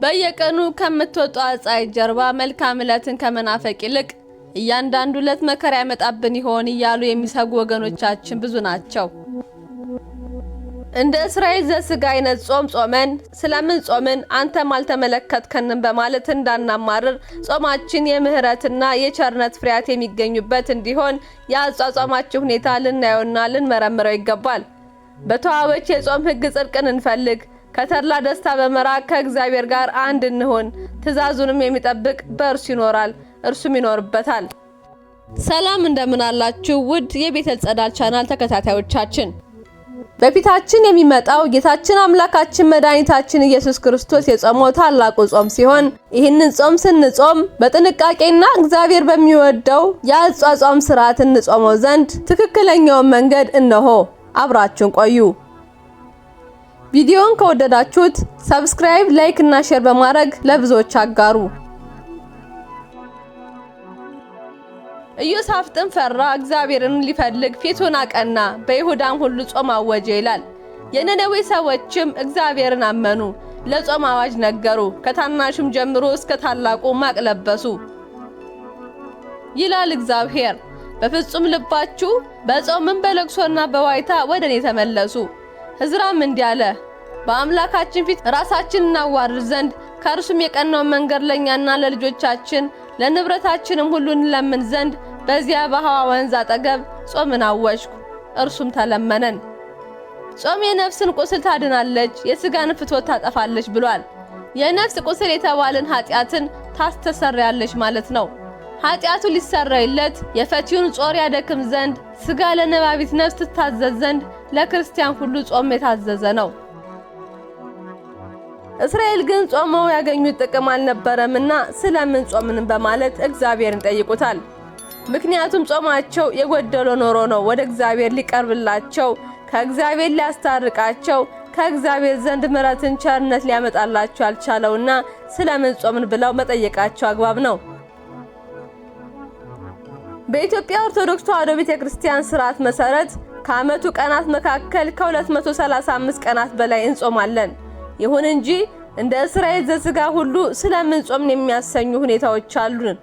በየቀኑ ከምትወጣው ፀሐይ ጀርባ መልካም ዕለትን ከመናፈቅ ይልቅ እያንዳንዱ ዕለት መከራ ያመጣብን ይሆን እያሉ የሚሰጉ ወገኖቻችን ብዙ ናቸው። እንደ እስራኤል ዘሥጋ አይነት ጾም ጾመን ስለምን ጾምን አንተም አልተመለከትከንም በማለት እንዳናማርር ጾማችን የምህረትና የቸርነት ፍሬያት የሚገኙበት እንዲሆን የአጿጿማችን ሁኔታ ልናየውና ልንመረምረው ይገባል። በተዋበች የጾም ሕግ ጽድቅን እንፈልግ፣ ከተድላ ደስታ በመራቅ ከእግዚአብሔር ጋር አንድ እንሁን። ትእዛዙንም የሚጠብቅ በእርሱ ይኖራል፣ እርሱም ይኖርበታል። ሰላም እንደምን አላችሁ ውድ የቤተል ጸዳል ቻናል ተከታታዮቻችን። በፊታችን የሚመጣው ጌታችን አምላካችን መድኃኒታችን ኢየሱስ ክርስቶስ የጾመው ታላቁ ጾም ሲሆን ይህንን ጾም ስንጾም በጥንቃቄና እግዚአብሔር በሚወደው የአጿጿም ስርዓት እንጾመው ዘንድ ትክክለኛውን መንገድ እነሆ። አብራችሁን ቆዩ። ቪዲዮውን ከወደዳችሁት subscribe፣ like እና share በማድረግ ለብዙዎች አጋሩ። ኢዮሳፍጥም ፈራ፣ እግዚአብሔርን ሊፈልግ ፊቱን አቀና፣ በይሁዳም ሁሉ ጾም አወጀ ይላል። የነነዌ ሰዎችም እግዚአብሔርን አመኑ፣ ለጾም አዋጅ ነገሩ፣ ከታናሹም ጀምሮ እስከ ታላቁ ማቅ ለበሱ ይላል እግዚአብሔር። በፍጹም ልባችሁ በጾምም በለቅሶና በዋይታ ወደ እኔ ተመለሱ። ዕዝራም እንዲህ አለ፣ በአምላካችን ፊት ራሳችንን እናዋርድ ዘንድ ከእርሱም የቀናውን መንገድ ለኛና ለልጆቻችን ለንብረታችንም ሁሉ እንለምን ዘንድ በዚያ በአኅዋ ወንዝ አጠገብ ጾምን አወጅኩ። እርሱም ተለመነን። ጾም የነፍስን ቁስል ታድናለች፣ የስጋን ፍትወት ታጠፋለች ብሏል። የነፍስ ቁስል የተባለን ኃጢአትን ታስተሰርያለች ማለት ነው። ኃጢአቱ ሊሰረይለት የፈቲውን ጾር ያደክም ዘንድ ስጋ ለነባቢት ነፍስ ትታዘዝ ዘንድ ለክርስቲያን ሁሉ ጾም የታዘዘ ነው። እስራኤል ግን ጾመው ያገኙት ጥቅም አልነበረምና ስለምን ጾምን በማለት እግዚአብሔርን ጠይቁታል። ምክንያቱም ጾማቸው የጎደለ ኖሮ ነው ወደ እግዚአብሔር ሊቀርብላቸው፣ ከእግዚአብሔር ሊያስታርቃቸው፣ ከእግዚአብሔር ዘንድ ምሕረትን ቸርነት ሊያመጣላቸው ያልቻለውና ስለምን ጾምን ብለው መጠየቃቸው አግባብ ነው። በኢትዮጵያ ኦርቶዶክስ ተዋሕዶ ቤተክርስቲያን ስርዓት መሰረት ከዓመቱ ቀናት መካከል ከ235 ቀናት በላይ እንጾማለን። ይሁን እንጂ እንደ እስራኤል ዘሥጋ ሁሉ ስለምን ጾምን የሚያሰኙ ሁኔታዎች አሉን።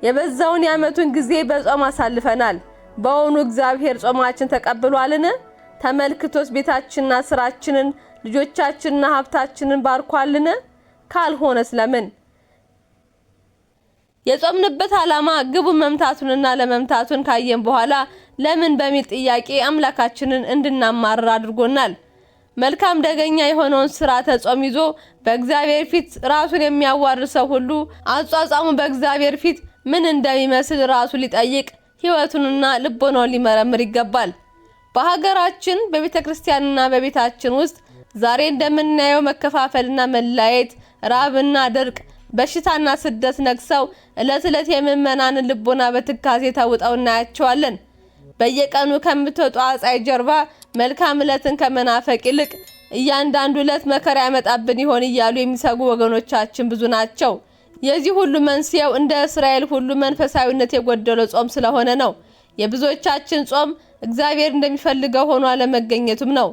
የበዛውን የዓመቱን ጊዜ በጾም አሳልፈናል። በእውኑ እግዚአብሔር ጾማችን ተቀብሏልን? ተመልክቶስ ቤታችንና ስራችንን ልጆቻችንና ሀብታችንን ባርኳልን? ካልሆነስ ለምን? የጾምንበት ዓላማ ግቡን መምታቱንና ለመምታቱን ካየን በኋላ ለምን በሚል ጥያቄ አምላካችንን እንድናማርር አድርጎናል። መልካም ደገኛ የሆነውን ስርዓተ ጾም ይዞ በእግዚአብሔር ፊት ራሱን የሚያዋርድ ሰው ሁሉ አጿጿሙ በእግዚአብሔር ፊት ምን እንደሚመስል ራሱ ሊጠይቅ ሕይወቱንና ልቦናውን ሊመረምር ይገባል። በሀገራችን በቤተክርስቲያንና በቤታችን ውስጥ ዛሬ እንደምናየው መከፋፈልና መለያየት፣ ራብና ድርቅ፣ በሽታና ስደት ነግሰው ዕለት ዕለት የምዕመናንን ልቦና በትካዜ ተውጠው እናያቸዋለን። በየቀኑ ከምትወጣው ፀሐይ ጀርባ መልካም ዕለትን ከመናፈቅ ይልቅ እያንዳንዱ ዕለት መከራ ያመጣብን ይሆን እያሉ የሚሰጉ ወገኖቻችን ብዙ ናቸው። የዚህ ሁሉ መንስኤው እንደ እስራኤል ሁሉ መንፈሳዊነት የጎደለው ጾም ስለሆነ ነው። የብዙዎቻችን ጾም እግዚአብሔር እንደሚፈልገው ሆኖ አለመገኘቱም ነው።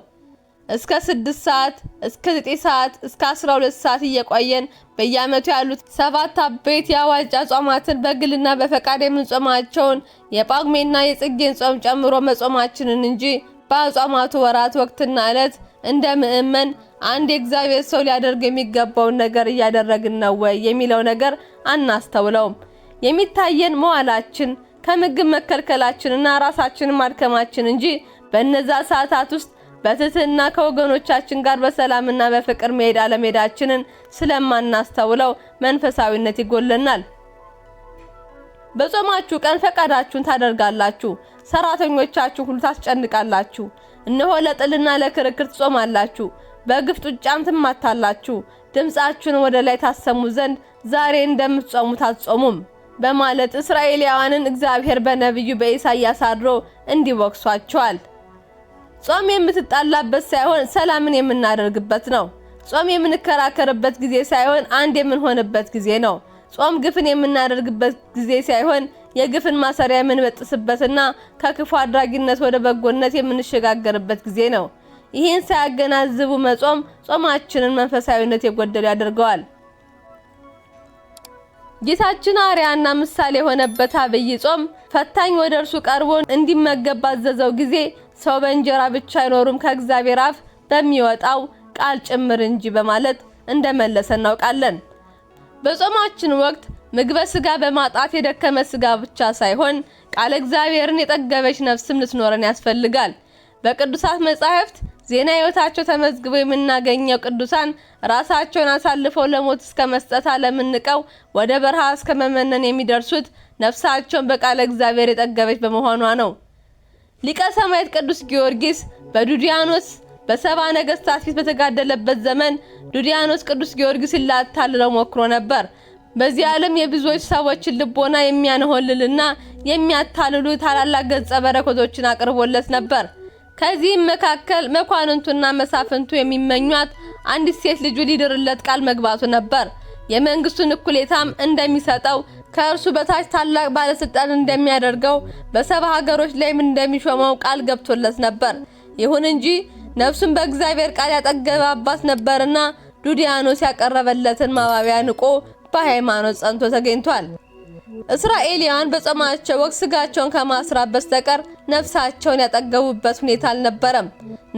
እስከ 6 ሰዓት፣ እስከ 9 ሰዓት፣ እስከ 12 ሰዓት እየቆየን በየዓመቱ ያሉት 7 አበይት የአዋጅ አጽዋማትን በግልና በፈቃድ የምንጾማቸውን የጳጉሜና የጽጌን ጾም ጨምሮ መጾማችንን እንጂ በአጽዋማቱ ወራት ወቅትና ዕለት እንደ ምእመን አንድ የእግዚአብሔር ሰው ሊያደርግ የሚገባውን ነገር እያደረግን ነው ወይ የሚለው ነገር አናስተውለውም። የሚታየን መዋላችን፣ ከምግብ መከልከላችንና ራሳችንን ማድከማችን እንጂ በእነዛ ሰዓታት ውስጥ በትህትና ከወገኖቻችን ጋር በሰላምና በፍቅር መሄድ አለመሄዳችንን ስለማናስተውለው መንፈሳዊነት ይጎለናል። በጾማችሁ ቀን ፈቃዳችሁን ታደርጋላችሁ፣ ሰራተኞቻችሁ ሁሉ ታስጨንቃላችሁ። እነሆ ለጥልና ለክርክር ትጾማላችሁ፣ በግፍ ጡጫም ትማታላችሁ። ድምፃችሁን ወደ ላይ ታሰሙ ዘንድ ዛሬ እንደምትጾሙት አትጾሙም በማለት እስራኤላውያንን እግዚአብሔር በነቢዩ በኢሳይያስ አድሮ እንዲወቅሷቸዋል። ጾም የምትጣላበት ሳይሆን ሰላምን የምናደርግበት ነው። ጾም የምንከራከርበት ጊዜ ሳይሆን አንድ የምንሆንበት ጊዜ ነው። ጾም ግፍን የምናደርግበት ጊዜ ሳይሆን የግፍን ማሰሪያ የምንበጥስበትና ከክፉ አድራጊነት ወደ በጎነት የምንሸጋገርበት ጊዜ ነው። ይህን ሳያገናዝቡ መጾም ጾማችንን መንፈሳዊነት የጎደለው ያደርገዋል። ጌታችን አርአያና ምሳሌ የሆነበት አብይ ጾም ፈታኝ ወደ እርሱ ቀርቦ እንዲመገብ ባዘዘው ጊዜ ሰው በእንጀራ ብቻ አይኖርም ከእግዚአብሔር አፍ በሚወጣው ቃል ጭምር እንጂ በማለት እንደመለሰ እናውቃለን። በጾማችን ወቅት ምግበ ስጋ በማጣት የደከመ ስጋ ብቻ ሳይሆን ቃለ እግዚአብሔርን የጠገበች ነፍስም ልትኖረን ያስፈልጋል። በቅዱሳት መጻሕፍት ዜና ሕይወታቸው ተመዝግቦ የምናገኘው ቅዱሳን ራሳቸውን አሳልፈው ለሞት እስከ መስጠት ዓለምን ንቀው ወደ በረሃ እስከ መመነን የሚደርሱት ነፍሳቸውን በቃለ እግዚአብሔር የጠገበች በመሆኗ ነው። ሊቀ ሰማዕት ቅዱስ ጊዮርጊስ በዱዲያኖስ በሰባ ነገስታት ፊት በተጋደለበት ዘመን ዱዲያኖስ ቅዱስ ጊዮርጊስን ሊያታልለው ሞክሮ ነበር። በዚህ ዓለም የብዙዎች ሰዎችን ልቦና የሚያንሆልልና የሚያታልሉ ታላላቅ ገጸ በረከቶችን አቅርቦለት ነበር። ከዚህም መካከል መኳንንቱና መሳፍንቱ የሚመኟት አንዲት ሴት ልጁ ሊድርለት ቃል መግባቱ ነበር። የመንግስቱን እኩሌታም እንደሚሰጠው፣ ከእርሱ በታች ታላቅ ባለስልጣን እንደሚያደርገው፣ በሰባ ሀገሮች ላይም እንደሚሾመው ቃል ገብቶለት ነበር። ይሁን እንጂ ነፍሱን በእግዚአብሔር ቃል ያጠገበ አባት ነበርና ዱዲያኖስ ያቀረበለትን ማባቢያ ንቆ በሃይማኖት ጸንቶ ተገኝቷል። እስራኤላውያን በጾማቸው ወቅት ስጋቸውን ከማስራብ በስተቀር ነፍሳቸውን ያጠገቡበት ሁኔታ አልነበረም።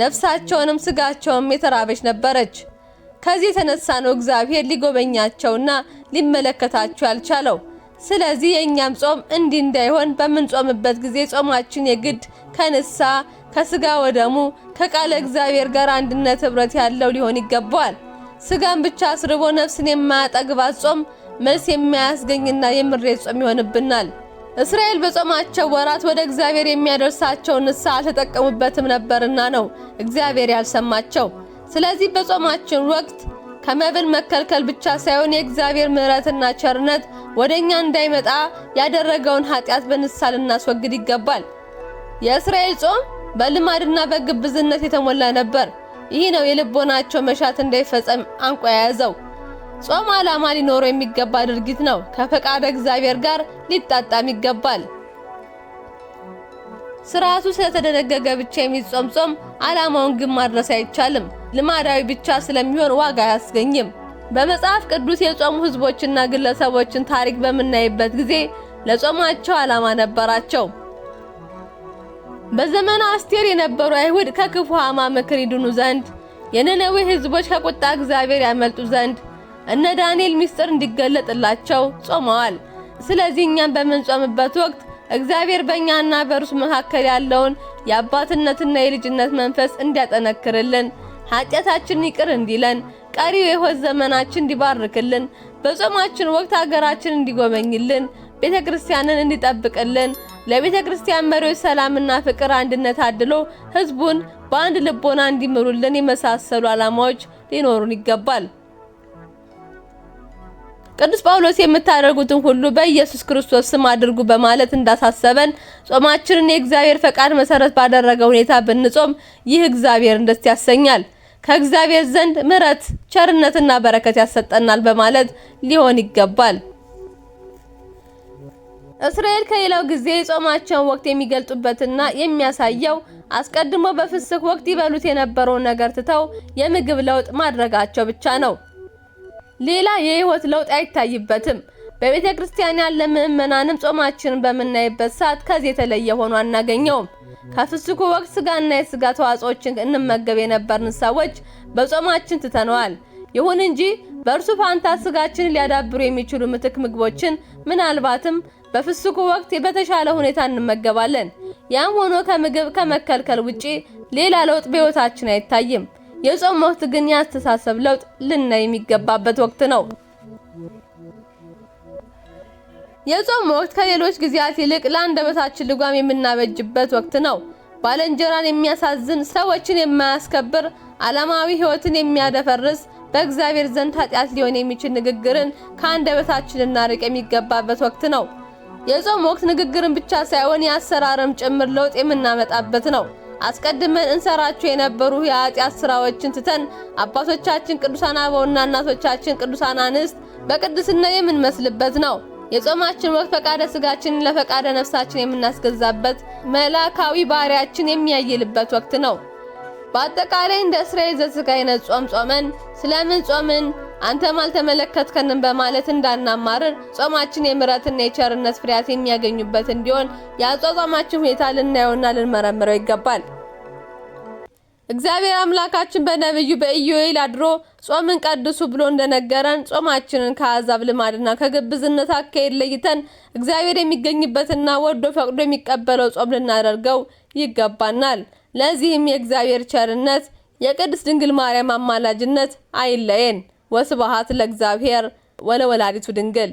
ነፍሳቸውንም ስጋቸውንም የተራበች ነበረች። ከዚህ የተነሳ ነው እግዚአብሔር ሊጎበኛቸውና ሊመለከታቸው ያልቻለው። ስለዚህ የእኛም ጾም እንዲህ እንዳይሆን በምንጾምበት ጊዜ ጾማችን የግድ ከንስሐ፣ ከስጋ ወደሙ፣ ከቃለ እግዚአብሔር ጋር አንድነት ኅብረት ያለው ሊሆን ይገባዋል። ስጋን ብቻ አስርቦ ነፍስን የማያጠግባት ጾም መልስ የማያስገኝና የምሬት ጾም ይሆንብናል። እስራኤል በጾማቸው ወራት ወደ እግዚአብሔር የሚያደርሳቸውን ንስሐ አልተጠቀሙበትም ነበርና ነው እግዚአብሔር ያልሰማቸው። ስለዚህ በጾማችን ወቅት ከመብል መከልከል ብቻ ሳይሆን የእግዚአብሔር ምሕረትና ቸርነት ወደኛ እንዳይመጣ ያደረገውን ኃጢአት በንስሐ ልናስወግድ ይገባል። የእስራኤል ጾም በልማድና በግብዝነት የተሞላ ነበር። ይህ ነው የልቦናቸው መሻት እንዳይፈጸም አንቆ የያዘው። ጾም ዓላማ ሊኖረው የሚገባ ድርጊት ነው። ከፈቃደ እግዚአብሔር ጋር ሊጣጣም ይገባል። ስርዓቱ ስለተደነገገ ብቻ የሚጾም ጾም ዓላማውን ግን ማድረስ አይቻልም። ልማዳዊ ብቻ ስለሚሆን ዋጋ አያስገኝም። በመጽሐፍ ቅዱስ የጾሙ ሕዝቦችና ግለሰቦችን ታሪክ በምናይበት ጊዜ ለጾማቸው ዓላማ ነበራቸው። በዘመነ አስቴር የነበሩ አይሁድ ከክፉ ሐማ ምክር ይድኑ ዘንድ፣ የነነዌ ሕዝቦች ከቁጣ እግዚአብሔር ያመልጡ ዘንድ፣ እነ ዳንኤል ምስጢር እንዲገለጥላቸው ጾመዋል። ስለዚህ እኛም በምንጾምበት ወቅት እግዚአብሔር በእኛና በእርሱ መካከል ያለውን የአባትነትና የልጅነት መንፈስ እንዲያጠነክርልን፣ ኃጢአታችንን ይቅር እንዲለን፣ ቀሪው የሕይወት ዘመናችን እንዲባርክልን፣ በጾማችን ወቅት ሀገራችን እንዲጎበኝልን፣ ቤተክርስቲያንን እንዲጠብቅልን፣ ለቤተክርስቲያን መሪዎች ሰላምና ፍቅር፣ አንድነት አድሎ ሕዝቡን በአንድ ልቦና እንዲምሩልን የመሳሰሉ ዓላማዎች ሊኖሩን ይገባል። ቅዱስ ጳውሎስ የምታደርጉትን ሁሉ በኢየሱስ ክርስቶስ ስም አድርጉ በማለት እንዳሳሰበን ጾማችንን የእግዚአብሔር ፈቃድ መሰረት ባደረገ ሁኔታ ብንጾም ይህ እግዚአብሔርን ደስ ያሰኛል፣ ከእግዚአብሔር ዘንድ ምሕረት፣ ቸርነትና በረከት ያሰጠናል በማለት ሊሆን ይገባል። እስራኤል ከሌላው ጊዜ የጾማቸውን ወቅት የሚገልጡበትና የሚያሳየው አስቀድሞ በፍስክ ወቅት ይበሉት የነበረውን ነገር ትተው የምግብ ለውጥ ማድረጋቸው ብቻ ነው። ሌላ የህይወት ለውጥ አይታይበትም። በቤተ ክርስቲያን ያለ ምእመናንም ጾማችንን በምናይበት ሰዓት ከዚህ የተለየ ሆኖ አናገኘውም። ከፍስኩ ወቅት ስጋና የስጋ ተዋጽኦችን እንመገብ የነበርን ሰዎች በጾማችን ትተነዋል። ይሁን እንጂ በእርሱ ፋንታ ስጋችንን ሊያዳብሩ የሚችሉ ምትክ ምግቦችን ምናልባትም በፍስኩ ወቅት በተሻለ ሁኔታ እንመገባለን። ያም ሆኖ ከምግብ ከመከልከል ውጪ ሌላ ለውጥ በህይወታችን አይታይም። የጾም ወቅት ግን የአስተሳሰብ ለውጥ ልናይ የሚገባበት ወቅት ነው። የጾም ወቅት ከሌሎች ጊዜያት ይልቅ ለአንደበታችን ልጓም የምናበጅበት ወቅት ነው። ባልንጀራን የሚያሳዝን፣ ሰዎችን የማያስከብር፣ ዓለማዊ ህይወትን የሚያደፈርስ፣ በእግዚአብሔር ዘንድ ኃጢአት ሊሆን የሚችል ንግግርን ከአንደበታችን ልናርቅ የሚገባበት ወቅት ነው። የጾም ወቅት ንግግርን ብቻ ሳይሆን የአሰራርም ጭምር ለውጥ የምናመጣበት ነው። አስቀድመን እንሰራቸው የነበሩ የኃጢአት ስራዎችን ትተን አባቶቻችን ቅዱሳን አበውና እናቶቻችን ቅዱሳን አንስት በቅድስና የምንመስልበት ነው። የጾማችን ወቅት ፈቃደ ስጋችንን ለፈቃደ ነፍሳችን የምናስገዛበት፣ መላካዊ ባህሪያችን የሚያይልበት ወቅት ነው። በአጠቃላይ እንደ እስራኤል ዘሥጋ አይነት ጾም ጾመን ስለምን ጾምን፣ አንተም አልተመለከትከንም በማለት እንዳናማርር ጾማችን የምሕረትና የቸርነት ፍሬያት የሚያገኙበት እንዲሆን የአጿጿማችን ሁኔታ ልናየውና ልንመረምረው ይገባል። እግዚአብሔር አምላካችን በነቢዩ በኢዮኤል አድሮ ጾምን ቀድሱ ብሎ እንደነገረን ጾማችንን ከአሕዛብ ልማድና ከግብዝነት አካሄድ ለይተን እግዚአብሔር የሚገኝበትና ወዶ ፈቅዶ የሚቀበለው ጾም ልናደርገው ይገባናል። ለዚህም የእግዚአብሔር ቸርነት የቅድስት ድንግል ማርያም አማላጅነት አይለየን። ወስብሐት ለእግዚአብሔር ወለወላዲቱ ድንግል።